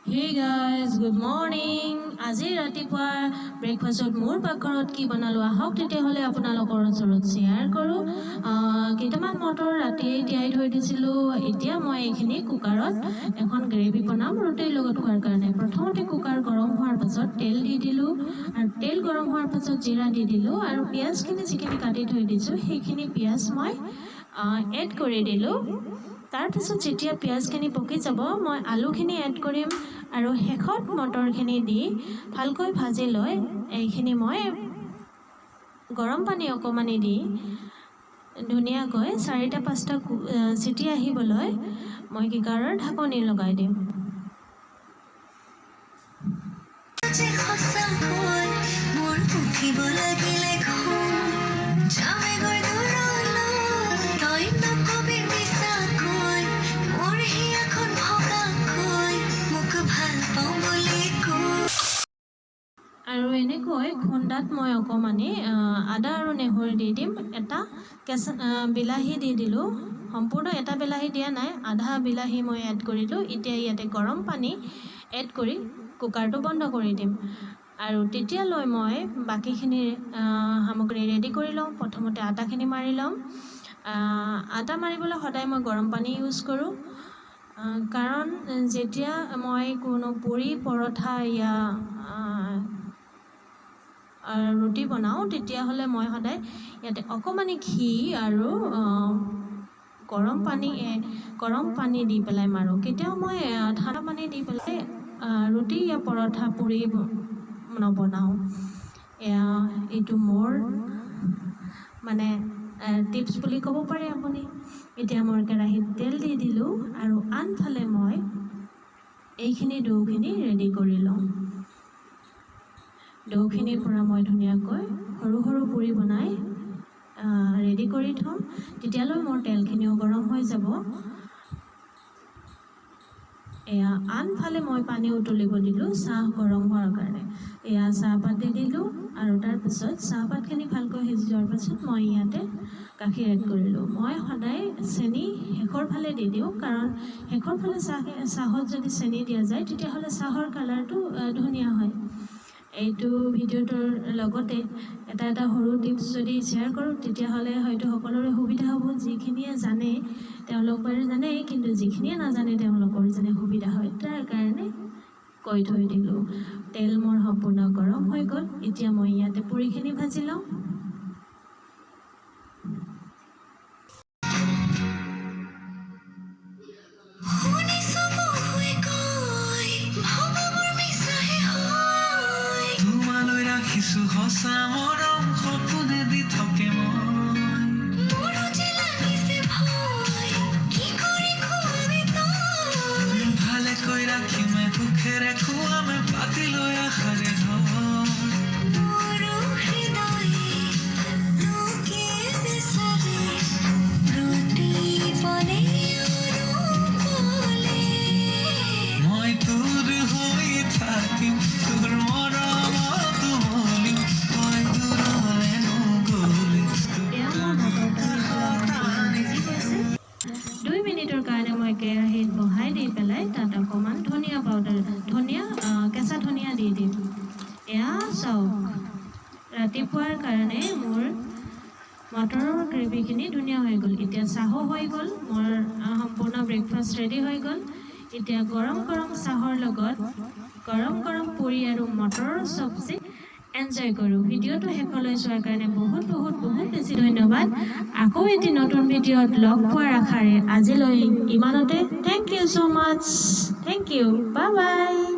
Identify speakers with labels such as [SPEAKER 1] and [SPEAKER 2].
[SPEAKER 1] Hey guys, good morning. আজি ৰাতিপুৱা ব্ৰেকফাষ্টত মোৰ পাকঘৰত কি বনালোঁ, আহক তেতিয়াহ'লে আপোনালোকৰ ওচৰত শ্বেয়াৰ কৰোঁ। কেইটামান মটৰ ৰাতিয়েই তিয়াই থৈ দিছিলোঁ। এতিয়া মই এইখিনি কুকাৰত এখন গ্ৰেভি বনাম ৰুটিৰ লগত খোৱাৰ কাৰণে। প্ৰথমতে কুকাৰ গৰম হোৱাৰ পাছত তেল দি দিলোঁ আৰু তেল গৰম হোৱাৰ পাছত জিৰা দি দিলোঁ আৰু পিঁয়াজখিনি যিখিনি কাটি থৈ দিছোঁ, সেইখিনি পিঁয়াজ মই এড কৰি দিলোঁ। তাৰপিছত যেতিয়া পিঁয়াজখিনি পকি যাব, মই আলুখিনি এড কৰিম আৰু শেষত মটৰখিনি দি ভালকৈ ভাজি লৈ এইখিনি মই গৰম পানী অকণমানি দি ধুনীয়াকৈ চাৰিটা পাঁচটা চিটি আহিবলৈ মই কুকাৰৰ ঢাকনি লগাই দিম।
[SPEAKER 2] যে সঁচাকৈ মোৰ উঠিব লাগিলে খং, যামেগৈ দূৰলৈ। তই নকবি মিছাকৈ, মোৰ হিয়াখন ভগাকৈ মোক ভাল পাওঁ বুলি কৈ।
[SPEAKER 1] আৰু এনেকৈ খুন্দাত মই অকণমানি আদা আৰু নহৰু দি দিম। এটা কেঁচা বিলাহী দি দিলোঁ। সম্পূৰ্ণ এটা বিলাহী দিয়া নাই, আধা বিলাহী মই এড কৰিলোঁ। এতিয়া ইয়াতে গৰম পানী এড কৰি কুকাৰটো বন্ধ কৰি দিম আৰু তেতিয়ালৈ মই বাকীখিনি সামগ্ৰী ৰেডি কৰি লওঁ। প্ৰথমতে আটাখিনি মাৰি ল'ম। আটা মাৰিবলৈ সদায় মই গৰম পানী ইউজ কৰোঁ, কাৰণ যেতিয়া মই কোনো পুৰি, পৰঠা ইয়া ৰুটি বনাওঁ, তেতিয়াহ'লে মই সদায় ইয়াতে অকণমানি ঘি আৰু গৰম পানী দি পেলাই মাৰোঁ। কেতিয়াও মই ঠাণ্ডা পানী দি পেলাই ৰুটি ইয়া পৰঠা, পুৰি নবনাওঁ। এয়া এইটো মোৰ মানে টিপছ বুলি ক'ব পাৰে আপুনি। এতিয়া মই কেৰাহীত তেল দি দিলোঁ আৰু আনফালে মই এইখিনি দৌখিনি ৰেডি কৰি লওঁ। দৌখিনিৰ পৰা মই ধুনীয়াকৈ সৰু সৰু পুৰি বনাই ৰেডি কৰি থ'ম। তেতিয়ালৈ মোৰ তেলখিনিও গৰম হৈ যাব। এয়া আনফালে মই পানী উতলিব দিলোঁ চাহ গৰম হোৱাৰ কাৰণে। এয়া চাহপাত দি দিলোঁ আৰু তাৰপিছত চাহপাতখিনি ভালকৈ সিজি যোৱাৰ পাছত মই ইয়াতে গাখীৰ এড কৰিলোঁ। মই সদায় চেনি শেষৰ ফালে দি দিওঁ, কাৰণ শেষৰ ফালে চাহত যদি চেনি দিয়া যায়, তেতিয়াহ'লে চাহৰ কালাৰটো ধুনীয়া হয়। এইটো ভিডিঅ'টোৰ লগতে এটা এটা সৰু টিপছ যদি শ্বেয়াৰ কৰোঁ, তেতিয়াহ'লে হয়তো সকলোৰে সুবিধা হ'ব। যিখিনিয়ে জানে তেওঁলোক বাৰু জানেই, কিন্তু যিখিনিয়ে নাজানে তেওঁলোকৰ যেনে সুবিধা হয়, তাৰ কাৰণে কৈ থৈ দিলোঁ। তেল মোৰ সম্পূৰ্ণ গৰম হৈ গ'ল। এতিয়া মই ইয়াতে পুৰিখিনি ভাজি লওঁ।
[SPEAKER 2] শুনিছো বহুৱে কয়, ভবাবোৰ মিছাহে হয়।
[SPEAKER 3] তোমালৈ ৰাখিছো সঁচা মৰম, সপোনে দি থাকে মই।
[SPEAKER 2] মোৰো যে লাগিছে ভয়, কি কৰি খুৱাবি তই?
[SPEAKER 3] ভালেকৈ ৰাখিমে, সুখেৰে খুৱামে, পাতি লৈ আশাৰে ঘৰ।
[SPEAKER 2] মোৰো হৃদয়ে তোকে বিচাৰে প্ৰতিপলে অনুপলে।
[SPEAKER 3] মই তোৰ হৈ থাকিম, তোৰ মৰমত মলিম, মই দূৰলে নগ'লে।
[SPEAKER 1] এয়া মোৰ মটৰ পনীৰ ভাজি গৈছে। 2 মিনিটৰ কাৰণে মই কেৰাহীত বহাই দি পেলাই তাত অকণমান ধনিয়া পাউডাৰ, ধনিয়া, কেঁচা ধনিয়া দি দিম। এয়া চাওক, ৰাতিপুৱাৰ কাৰণে মোৰ মটৰৰ গ্ৰেভিখিনি ধুনীয়া হৈ গ'ল। এতিয়া চাহো হৈ গ'ল। মোৰ সম্পূৰ্ণ ব্ৰেকফাষ্ট ৰেডি হৈ গ'ল। এতিয়া গৰম গৰম চাহৰ লগত গৰম গৰম পুৰি আৰু মটৰৰ চব্জি এনজয় কৰোঁ। ভিডিঅ'টো শেষলৈ চোৱাৰ কাৰণে বহুত বহুত বহুত বেছি ধন্যবাদ। আকৌ এটি নতুন ভিডিঅ'ত লগ পোৱাৰ আশাৰে আজিলৈ ইমানতে। Thank you so much, thank you, bye bye.